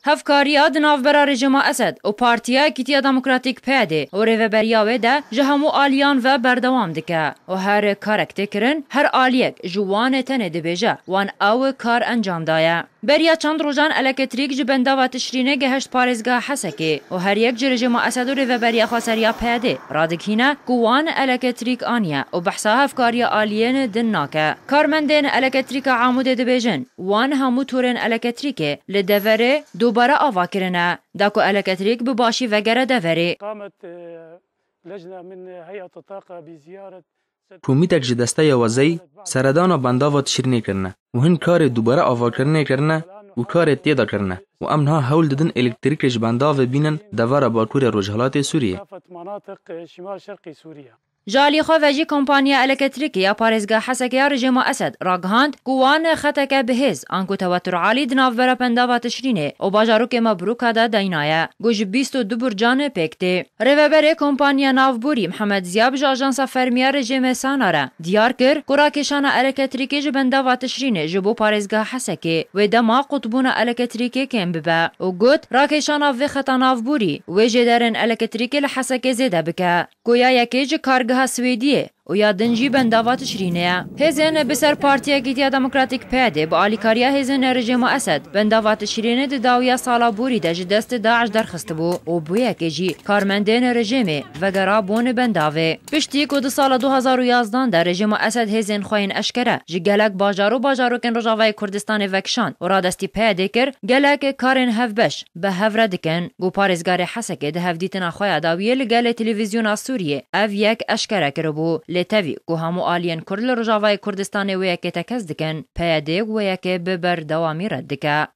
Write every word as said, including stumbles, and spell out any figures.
Hevkariya di navbera rejîma Esed û Partiya Yekîtiya Demokratîk P Y D û rêveberiya wê de ji hemû aliyan ve berdewam dike û her karek tê kirin, her aliyek ji wan tenê dibêje, wan ew kar encam daye. Beriya çend rojan elektrîk ji bendava Tişrînê gehişt parêzgeha Hesekê û her yek ji rejîma Esed û rêveberiya xweseriya P Y D radigihîne ku wan elektrîk aniye û behsa hevkariya aliyên din nake. Karmendên elektrîka Amûdê dibêjin, wan hemû torên elektrîkê li deverê dubare ava kirine, da ku elektrîk bi başî vegere deverê. قامت لجنة من هيئة الطاقة بزيارة Komîtek ji desteya wezeyî seredana bendava Tişrînê kirine û hin karê dubare avakirinê kirine û karê tê de kirine û em niha hewl didin elektrîkê ji bendavê bînin devera bakurê rojhilatê Sûriyê. كافة مناطق شمال شرقي سوريا. Ji alî xwe ve jî kompanya elektrîkê ya parêzgeha Hesekê ya rejîma Esed ragihand ku wan xeteke bi hêz anku tewetur alî di navbera bendava Tişrînê û bajarokê Mebrûka de deynaye ku ji bîst û du burcan pêk tê. Rêveberê kompanya navborî Mihemed Ziyab ji ajansa fermî ya rejîmê Sana re diyar kir ku rakêşana elektrîkê ji bendava Tişrînê ji bo parêzgeha Hesekê wê dema qutbûna elektrîkê kêm bibe û got, rakêşana vê xeta navborî wê jêderên elektrîkê li Hesekê zêde bike. Ku ya yekê ji kargeha Swêdiyê û ya din jî bendava Tişrînê ye. Hêzên bi ser Partiya Yekîtiya Demokratîk P Y D bi alîkariya hêzên rejîma Esed bendava Tişrînê di dawiya sala borî de ji dest DAIŞ derxistibû û bi yekê jî karmendên rejîmê vegerabûn bendavê. Piştî ku di sala du hazar û yazdan de rejîma Esed hêzên xwe yên eşkere ji gelek bajar û bajarokên Rojavayê Kurdistanê vekişand û radestî P Y D kir, gelek karên hevbeş bi hev re dikin. Ku parêzgarê Hesekê di hevdîtina xwe ya dawiyê li gelê televîzyona Sûriyê ev yek eşkere kiribû. Lê tevî ku hemû aliyên Kurd li Rojavayê Kurdistanê wê yekê tekez dikin, P Y D wê yekê bi berdewamî red dike.